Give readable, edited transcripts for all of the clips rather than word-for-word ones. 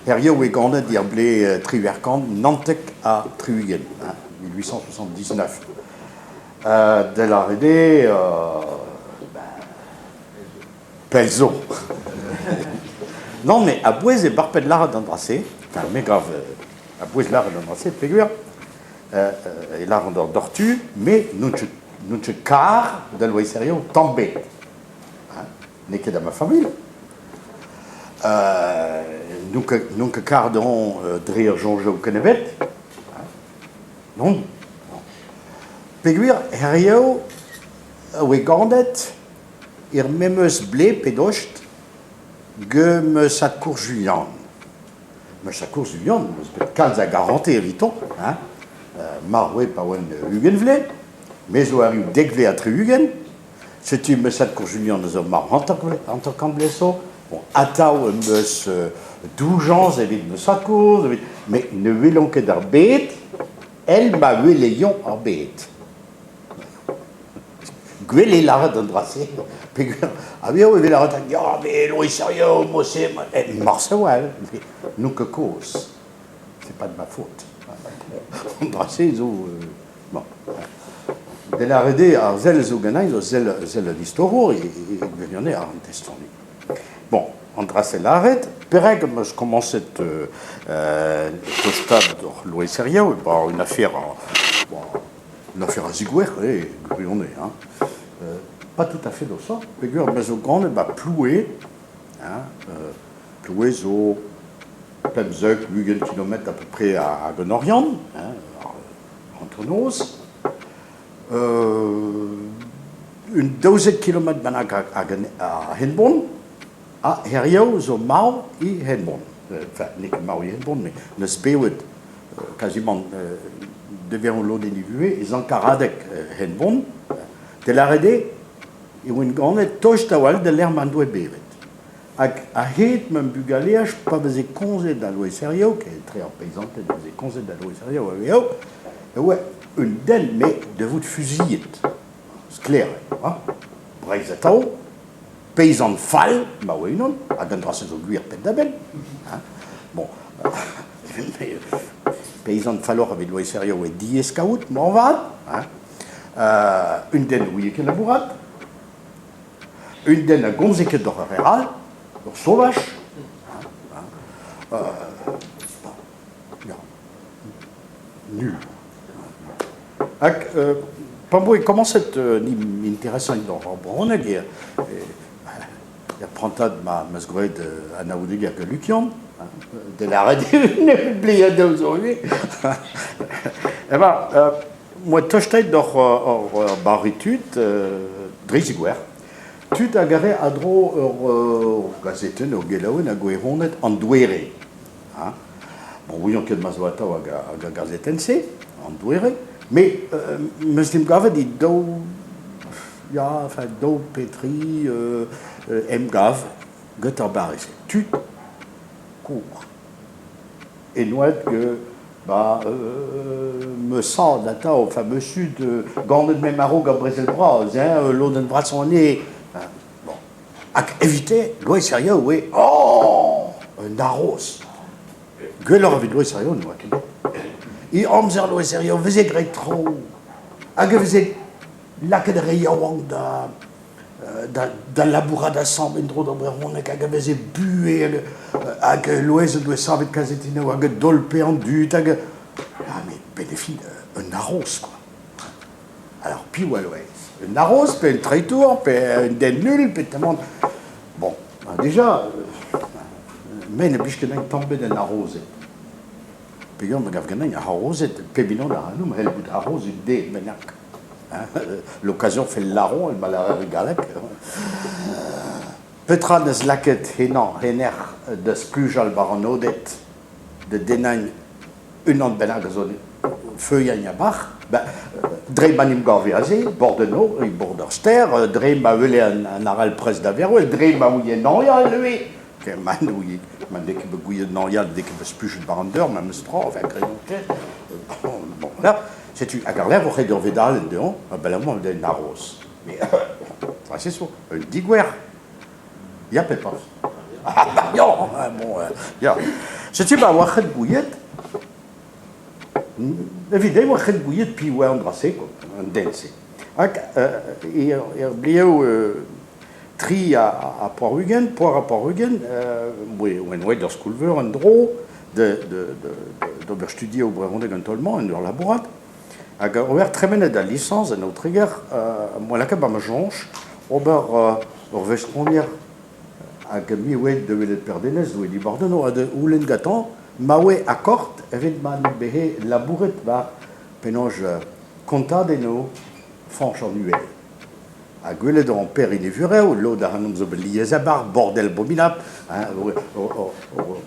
Herrieu oe ganet er blez 1879, hein, 1879. Da lâret eo pell zo. Nann, met a-bouez eo barpet lâret an dra-se, enfin me gav a-bouez lâret an dra-se peogwir e lâran deoc'h doc'htu, me n'on ket n'on ket kar da loeiz tamm ebet. Hein, n'eo ket da ma familh. N'on ket kar dezhañ dre ar soñjoù kennebeut. Non. Peogwir hiziv a oe ganet er memes blez pe dost get ma sad-kozh Julian. Ma sad-kozh Julian 'm eus bet kalz a garantez evitañ, hein, marv eo pa oan 20 vloaz, me zo arru 10 vloaz ha 60, setu ma sad-kozh Julian a zo marv 50 vloaz zo, bon, atav em eus doujañs evit ma sad-kozh, evit met ne welan ket ar bed èl ma wele-eñ ar bed. Gwell eo lâret an dra-se peogwir a-wezhioù e vez lâret ya mais Loeiz Herrieu mod-se marse well n'on ket kozh c'est pas de ma faute an dra-se zo bon da lâret eo ar sell zo ganin zo sell sell an istorour e gwirionez ar an testoni bon an dra-se lâret perak 'm eus komañset tostaat doc'h Loeiz Herrieu ba un afer bon Un afer a zigouer eo, gwirionez hein. Pas tout à fait d'o sort, peogwir me zo ganet 'ba Ploue, hein, Ploue zo 15, 20 kilomètres à peu près ag an Oriant, hein, hanternoz. Un 12 kilomètres bennak ag a Henbont, ha hiriv zo marv e Henbont. Enfin, n'eo ket marv e Henbont, met n'eus bevet kazimant deverroù lodenn e vuhez e Sant-Karadeg Henbont, da lâret eo e oan ganet tost a-walc'h d'al lec'h ma en doa bevet. Hag a-hed ma bugaleaj, pa veze komzet da Loeiz Herrieu, etre ar peizanted e veze komzet da Loeiz Herrieu a-wezhioù, e oa un den met da vout fuzuilhet. Sklaer eo, hein? Breizh atav, peizant fall, ma oa unan, hag an dra-se zo gwir penn-da-benn. Hein? Bon, peizant falloc'h evit Loeiz Herrieu eo diaes kaout, moarvat. Hein? Un den ne ouie ket labourat, un den a gomze ket doc'h ur re all, ur saovaj. Hein? Bon, ya, nul. Hag pa 'm boa komañset interesañ d'ar brezhoneg er prantad ma 'm eus graet anaoudegezh gant Lukian, da lâret eo blijadur zo ivez. Eh ben, 'm boa tostaet doc'h ur bari tud dre zigouer. Tud a gare a-dro ur gazetenn, ur gelaouenn a goueroned an doere. Hein. Bon, ouion ket ma zo atav hag ar gazetenn-se, an doere, met 'm eus em gavet e daou, ya, enfin daou pe tri emgav get ar barrez. Tud kozh. Enoet que ba me sad atav, enfin me sud ganet me a-raok ar brezel bras, hein, lodenn vrasañ anezhe. Bon. Hag evite, Loeiz Herrieu oe oh un haroz. Gwelloc'h evit Loeiz Herrieu ne oa ket bet. E amzer Loeiz Herrieu veze graet traoù hag e veze lakaet ar re yaouank da da, da labourat asambl en-dro d'ar brezhoneg hag a veze buhez hag Loeiz en doe savet kazetennoù hag dolpe an dud hag ah mais benn un haroz quoi. Alors piv a Loeiz? Un haroz pe un treitour pe un den nul pe tellement... Bon, déjà, me ne blij ket din tamm ebet an harozed. Peogwir me gav ganin ar harozed, pep unan ac'hanomp c'hell bout haroz un den bennak. L'occasion fait le larron, el ma lârer e galleg. Petra 'neus lakaet henañ rener da splujal war an Oded da dennañ unan bennak a zo feuilhañ a-bac'h, ben, dre ma 'n em gave aze, bord an nor, e bord ar stêr, dre ma wele an arall prest da vervel, dre ma ouie nañal ivez, ma n'ouie, ma n'eo ket bet gouiet nañal, n'eo ket bet splujet war an deur, memes tra, enfin, gredon ket. Bon, voilà. Setu, hag ar-lerc'h oc'h aet ur vedalenn dezhañ, abalamour da un haroz. Mais, c'est sûr, un digouer. Ya, petra. Ah, bah, ya, bon, ya. Setu ma oa ret gouiet, evit e oa ret gouiet piv oa an dra-se, quoi, an den-se. Hag er blev tri ha pevar-ugent, poar ha pevar-ugent, oan oet d'ar skol-veur en-dro d'ober studioù brezhoneg an taol-mañ en ur labourat. Hag ober tremenet al lisañs en Aotreger, am boa lakaet ba ma soñj ober ur vestronier hag me oa da welet Perdenez, oa dibardenno ha da c'houlenn gantañ ma oa akord evit ma vehe labouret war penaos kontadennoù Fañch an Uhel. Ha gwelet on Perrine e vurev, lod ac'hanomp zo bet lies a-barzh, bordel abominabl, hein,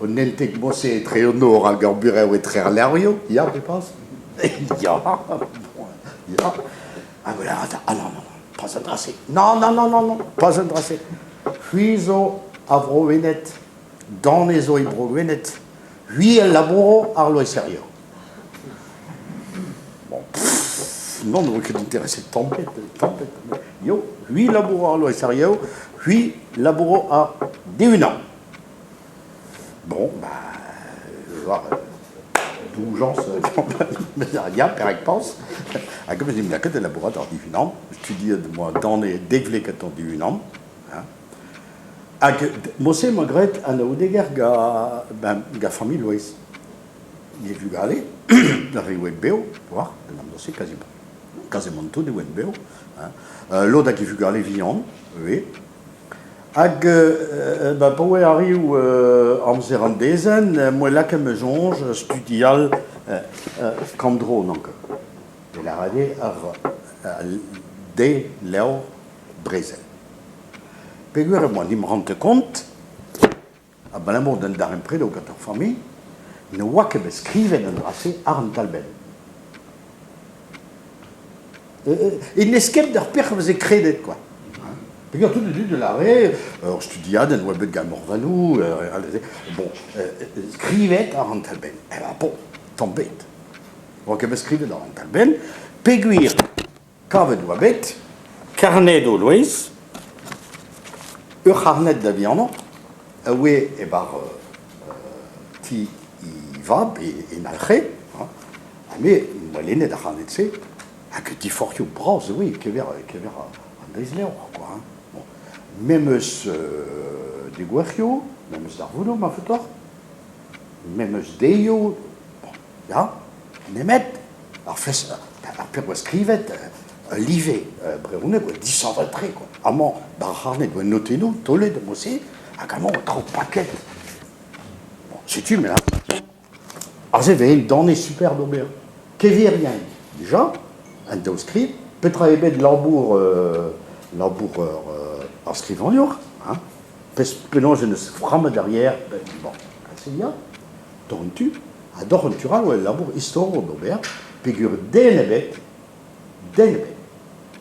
un henteg mosse etre an nor hag ur burev etre ar levrioù, ya, pepas? Ya, ya. Ha voilà, ah non, non, non, pas an dra-se. Non, non, non, non, non, pas an dra-se. C'hwi zo a Vro-Wened, Dane zo e Bro-Wened, c'hwi a labouro ar loiserio. Bon, pff, non, ne oa ket intereset tamm-pet, tamm-pet. Yo, c'hwi labouro ar loiserio, c'hwi labouro ar diunan. Bon, bah, war doujañs, ya, perak pas. Hag em eus lakaet da labourat ar dihunan, studiet moa dane dek vloaz gantañ dihunan. Hag mod-se 'ma graet anaoudegezh gant familh Loeiz. E vugale, ar re oa bev, war, en amzer-se quasiment. Quasiment tout e oant bev. Lod hag e vugale vihan ivez. Hag ba pa oa arriv amzer an dezenn em boa lakaet ma soñj studial kammdro an Ankou. Da lâret eo ar de levr brezel. Peogwir em boa 'n em rentet kont, abalamour d'an darempredoù gant ar familh, ne oa ket bet skrivet an dra-se àr an talbenn. E n'eus ket d'ar pec'h a veze kredet quoi. Peogwir tout an dud a lâre ur studiadenn oa bet gant Morvanoù, bon, skrivet àr an talbenn. Eh ben bon, tamm 'bet. Oa ket bet skrivet àr an talbenn, peogwir Kavet oa bet karnedoù Loeiz, ur c'harned da vihanañ, a oa e-barzh ti e vab e Nalc'he, ha me 'm boa lennet ar c'harned-se, hag diforc'hioù bras e oa e-keñver e-keñver an deiz-levr quoi hein. Bon, memes degouezhioù, memes darvoudoù ma faotoc'h, memes deioù, bon, ya, nemet Ar fest, ar pezh 'oa skrivet, ul live brezhoneg oa dishañval-tre quoi. Amañ, 'ba ar c'harned 'oa notennoù taolet mod-se, hag amañ 'oa traoù paket. Bon, setu me Aze 'vez un danvez super d'ober. Keverien, dija, un daoskrid, petra eo bet labour labour ar skrivagnour, hein, penaos en deus frammet ar yer, bon, se ya, doc'h un tu. Ha doc'h un tu all oa ul labour istorour d'ober peogwir den ebet, den ebet,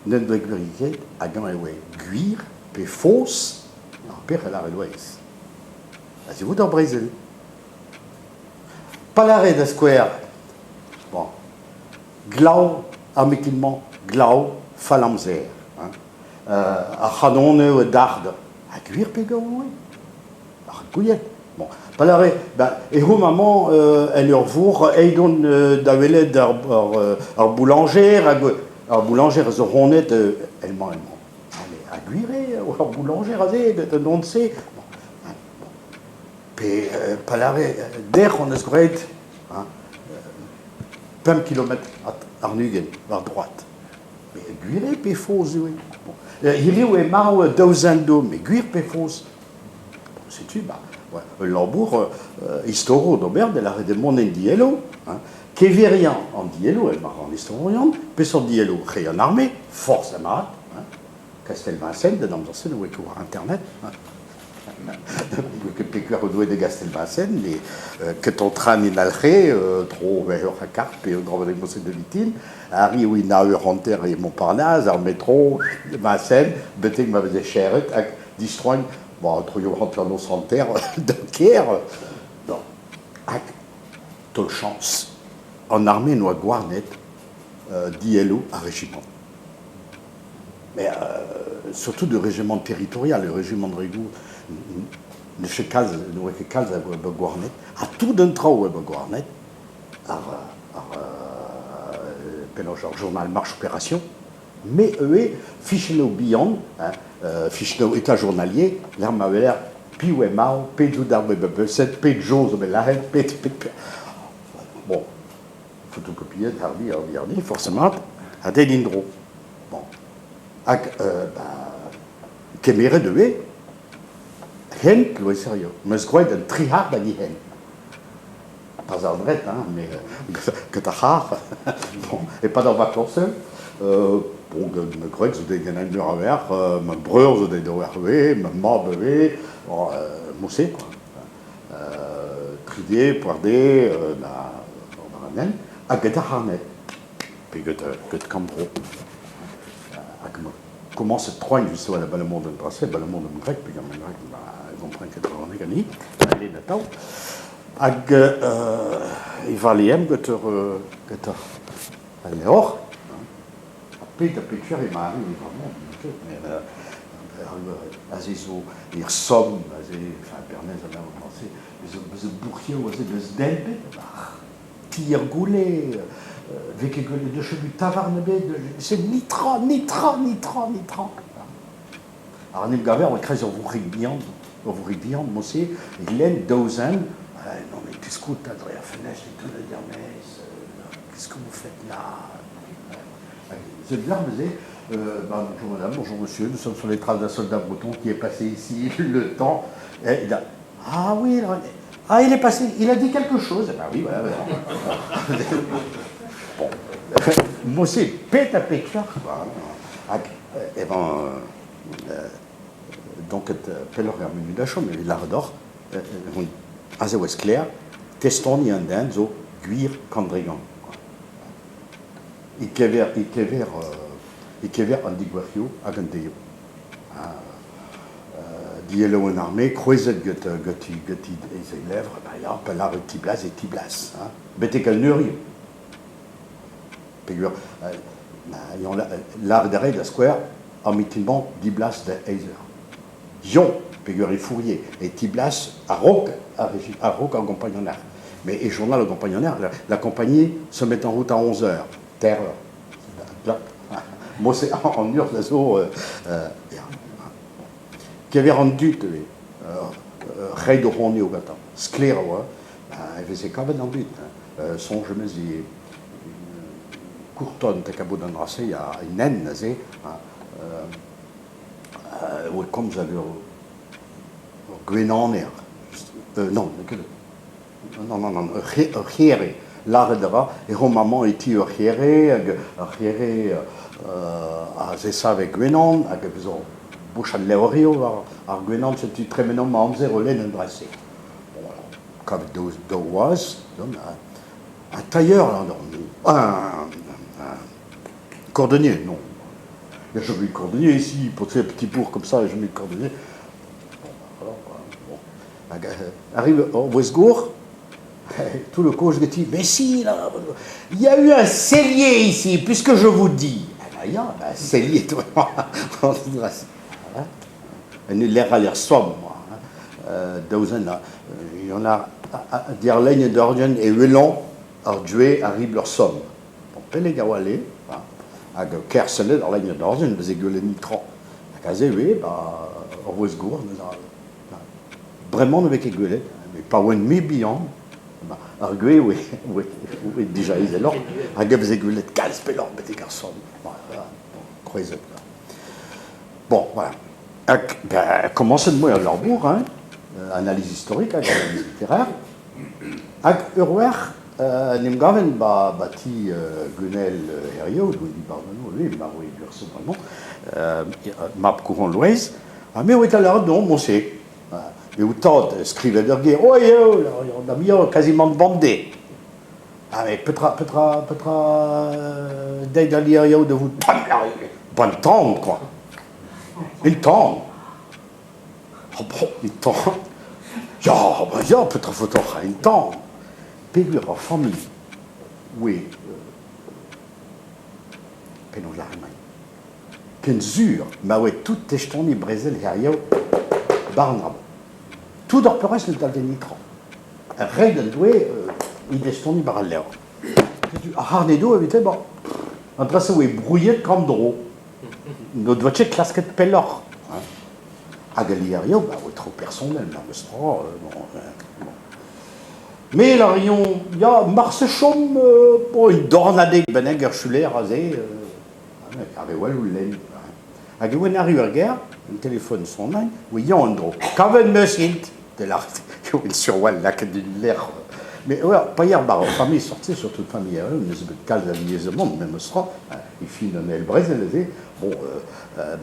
n'en doa gwiriekaet hag-eñ e oa gwir pe faos ar pezh a lâre Loeiz. A-zivout ar brezel. Pa lâre da skouer, bon, glav ar mitin-mañ, glav, fall amzer, hein, ar c'hanonoù a dard, ha gwir pe gaou eo? Ar gouiet. Bon, pa lâre, ben, e c'houm amañ en ur vourc'h eidon da welet ar, ar, ar boulañjer hag ar boulañjer a zo ronet el-mañ, el-mañ. Ha gwir eo ar boulañjer aze, an hont-se. Bon, bon. Pe pa lâre, dec'h hon eus graet hein, 5 kilometr àr-ugent war droad. Met gwir eo pe faos eo? Bon. Hiriv eo marv daou zen do, met gwir pe faos? Setu ba, ul labour istorour d'ober da lâret eo mont en dielloù, hein. Keveriañ an dielloù, evel ma ra an istorourion, peseurt dielloù? Re an arme, forzh mat, hein. Kastell-Vincent, d'an amzer-se ne oa ket war internet. Ne oa ket peogwir o doe da Gastell-Vincent, mais ket an train en Alc'he, tro ur ha kart pe un dra bennak mod-se da vintin, arri eo un eur hanter e Montparnasse, ar metro, Vincennes, betek ma veze cheret, hag distroiñ bon, troioù hanternoz hanter da kêr. Bon. Hag taol chañs, an arme n'oa gouarnet dielloù ar rejimant. Mais surtout de régiment territorial, le régiment de Régou. N'eus ket kalz, ne oa ket kalz a gouarnet. Ha tout an traoù a oa gouarnet. Ar, ar, penaos ar journal Marche Opération, me ivez fichennoù bihan, hein, fichennoù état journalier, lec'h ma weler piv eo marv, pet soudard bet beuset, pet jo zo bet lazhet, pet, pet, Bon, fotokopiet, hardi, hardi, hardi, forcément, ha den en-dro. Bon. Hag, bah, kemeret ivez hent Loeiz 'Meus gwraet un tric'hard hag he hent. Pas ar dret, hein, mais gant ar c'harr. Bon, e-pad ar vakañsoù, bon, gant ma gwreg zo deuet ganin meur a wech, ma breur zo deuet d'ober ivez, ma mab ivez, bon, mod-se quoi. Tri dez, pevar dez, da ober an hent, ha get ar c'harned, pe get, get Kambro. Hag ma komañset troiñ just abalamour d'an dra-se, abalamour d'am gwreg, peogwir ma gwreg ba e gompren ket brezhoneg anezhi, a atav. Hag e valeemp get ur get ur al levr, ha pet ha pet cher emañ arri vraiment, ket, met aze zo er Somme, aze, enfin Bernez an aour-se, zo bourc'hioù aze deus den bet, tier goulle, vez ket gwelet deus ket tavarn ebet, c'est nitra, nitra, nitra, nitra. Alors en em gaver e-kreiz ur vourc'hig bihan, ur vourc'hig bihan, mod-se, e lenn daou zen, non mais qu'est-ce que t'as dre ar fenestr e teu da er-maez, qu'est-ce que vous faites là? C'est bizarre, mais bah, bonjour madame, bonjour monsieur, nous sommes sur les traces d'un soldat breton qui est passé ici le temps. Et il a, ah oui, ah il est passé, il a dit quelque chose. Eh ben oui, voilà. voilà. Bon, moi c'est pet à pet quoi. Eh ben, donc pelloc'h er munud a chom evit lâret deoc'h aze oa sklaer testoni an den zo gwir kandregan. E-keñver e-keñver e-keñver an degouezhioù hag an deioù. Dielloù an arme krouezet get ganti ganti he levr, ba ya, pa lâret ti-blas e ti-blas, hein, betek an eurioù. Peogwir lâret a rae da skouer ar mitin-mañ diblas da eizh eur. Yon, peogwir e fourrier e tiblas a-raok a-raok ar gompagnonner. Mais e journal ar gompagnonner, la, la compagnie se met en route à 11 heures, ter eur. Moi, c'est en urzh a zo ya. Kever an dud ivez, reiñ d'o c'hoanioù gantañ. Sklaer a oa, e veze kavet an dud. Soñj em eus e Courtonne, takabout an dra-se, ya, un hent aze, oa komz ag ur gwenaner. Non, n'eo ket. Non, non, non, ur c'here. Lâret a ra e ro maman e ti ur c'here, hag ur c'here a zesave gwenan, hag a zo bouch al levrioù war ar gwenan, setu tremenomp ma amzer o lenn an dra-se. Bon, alors, kavet daou, daou waz, un tailleur, là, non, un, un cordonnier, non. Il n'y a jamais eu de cordonnier ici, pour un petit bourg comme ça, il n'y a jamais eu de cordonnier. Bon, alors, bon. Hag arrive ur wezh-gour, tout le kozh ganti, mais si, là, il y a eu un cellier ici, puisque je vous dis. Ah ben ya, un cellier, toi. En ul lec'h all er Somme, moi. Daouzen, il y en a diàr-lein d'Orient e welan ar Due a ribl ur Somme. Bon, peleg a oa le, hag kerselet ar lein d'Orient, veze gwelet nitra. Hag aze ivez, ba, ur wezh-gour, Bremañ ne vez ket gwelet, met pa oan me bihan, ar gwez oe, oe dija izeloc'h, hag e veze gwelet kalz pelloc'h betek ar son. Voilà, krouezet. Bon, voilà. Hag, ben, komañset 'moa al labour, hein, analyse historique hag analyse littéraire. Hag ur wec'h, en em gaven ba, ba ti Guenel Herriot, Gwenn Bardonneau, lui, marv eo Gurso bremañ, mab Courant Loeiz, Ha me oa lâret non, moñse. Me o tad skrivet ur ger, oh eo, on a mis quasiment bemdez. Ah mais petra, petra, petra deit al liriaou da vout Bon tan, quoi. Une tan. Oh bon, une tan. Ya, bah ya, petra faotoc'h un tan. Peogwir ur familh oe penaos lâret Ken sur ma oe tout testoni brezel hiziv Barnab. Tout ar peurrest ne dalve netra. Ret en doe he destoni war al levr. Setu ar c'harnedoù evite, bon, an dra-se oe brouilhet kamm-dro. N'o doa ket klasket pelloc'h. Hein. Hag al lierioù, bah, oe trop personnel, memes tra. Bon, bon. Me lârion, ya, marse chom bon, un dornadeg bennak er chuler aze, ar re well o lenn. Hag e oan arru er gêr, un telefon sonnañ, oa yañ en-dro. Kavet 'm eus int, de lâret eo sur 'oa lakaet ul lec'h. Mais ouais, pa ya bar ur familh sorti, surtout familh a n'eus bet kalz a liezamant memes tra, e fin an eil brezel aze, bon,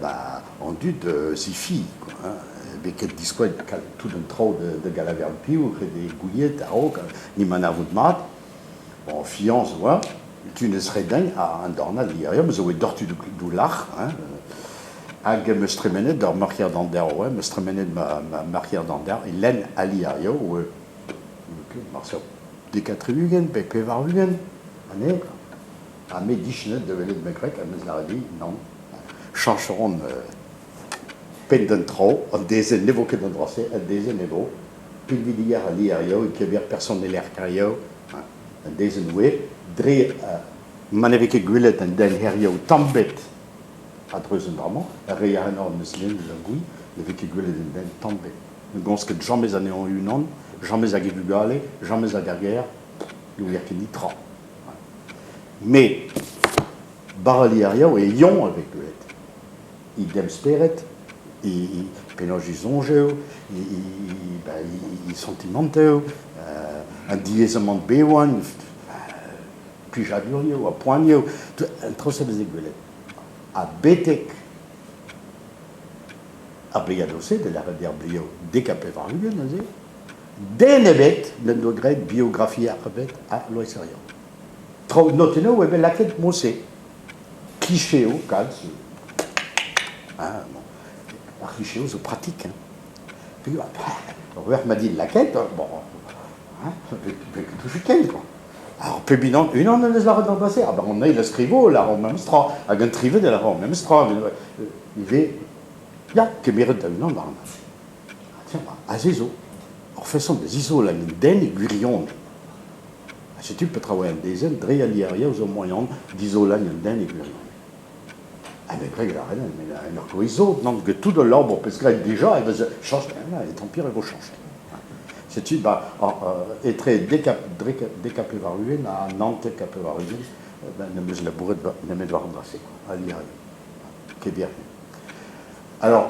bah, an dud zifi, quoi, hein, bet ket diskoaet tout an traoù da galavern piv, ret eo gouiet a-raok, ni manavout mat. Bon, fiañs oa, tu n'eus ret din an dornad hiziv, zo e doc'htu d'ou lâr, hein. Hag em eus tremenet d'ur marc'hier d'anderv, em eus tremenet ma marc'hier d'anderv e lenn ali ar yaou, oe marse dek ha 60 pe 80 anezhe. Ha me dichenet da welet ma gwreg, ha 'm eus lâret dit nann. Chañch a ran penn d'an traoù, an dezenn ne vo ket an dra-se, an dezenn e vo pinvidigezh al lierioù e-keñver personelerc'h ar yaou, an dezenn oe, dre ma ne vez ket gwelet an den hiziv tamm ebet a-dreuz an dra-mañ, ar re a enor n'eus lennet ar gouilh, ne vez ket gwelet an den tamm ebet. Ne gomz ket james anezhañ e-unan, james hag e vugale, james hag ar gêr, ne ouier ket netra. Met Barr-al-Lierioù e Lyon a vez gwelet. He demz-spered, he penaos he soñjoù, he santimantoù, an diaezamant bevañ, plijadurioù ha poanioù, an traoù-se a veze gwelet. Ha betek ar bleadoù-se, da lâret eo ar bleadoù 90 neuze, den ebet n'en doa graet biografiach ebet a Loeiz Herriot. Traoù notennoù e vez lakaet mod-se. Klicheoù kalz. Ah, bon. Ar klicheoù zo pratik. Hein. Puis, ur wech ma dit lakaet, bon, hein, touche ken, quoi. Alors, pep unan, unan en deus lâret d'an passé, ah ben on eil a skrivo, lâro memes tra, hag un trivet a lâro memes tra. Ivez, ya, kemeret da unan war an Ah, tiens, aze zo ur feson da zizolañ un den e gwirionez. Ha setu petra oa an dezenn dre al lierioù zo moaian dizolañ un den e gwirionez. Ha me greg a ren, met en ur gwezh nann get tout al labour 'peus graet dija e vez chañch, et tant pis e vo chañchet. Setu ba etre dek ha 80 ha 99, ben n'em eus labouret nemet war an dra-se, al lierioù. Ket bien. Alors,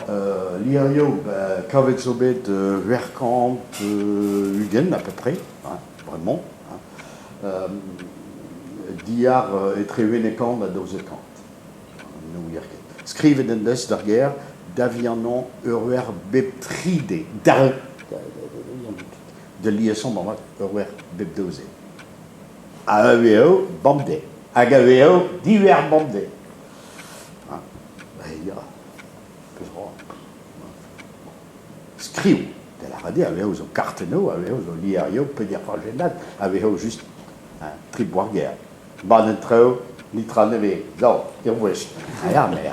lierioù, ben, kavet zo bet 620 à peu près, hein, bremañ. Hein. Diàr etre 11 ha 1200. Ne ouier ket. Skrivet en deus d'ar gêr da vihanañ ur wer bep tri de. Da, da liesañ moarvat ur wer bep daou ze. Ha eo bemdez. Hag eo diwer bemdez. Ya, petra Skriv, da lâret eo, a-wezhioù zo kartennoù, a-wezhioù zo lizherioù, peder pajennad, a-wezhioù just tri boar-gêr. Mat an traoù, netra nevez, zo, ur wech. Ah ya, mais...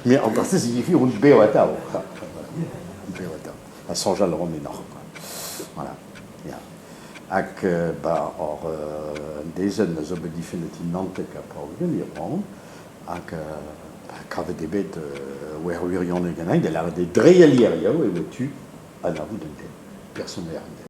Mais an dra-se signifie on bev atav. Bev atav. Ha soñjal a ran ennoc'h. Voilà. Ya. Hag ba hor dezenn a zo bet difennet e Nanteg ha Paolen, e Rouen, hag kavet eo bet war wirionez ganin da lâret eo dre al lierioù e oa tu anavout an den, personner an den.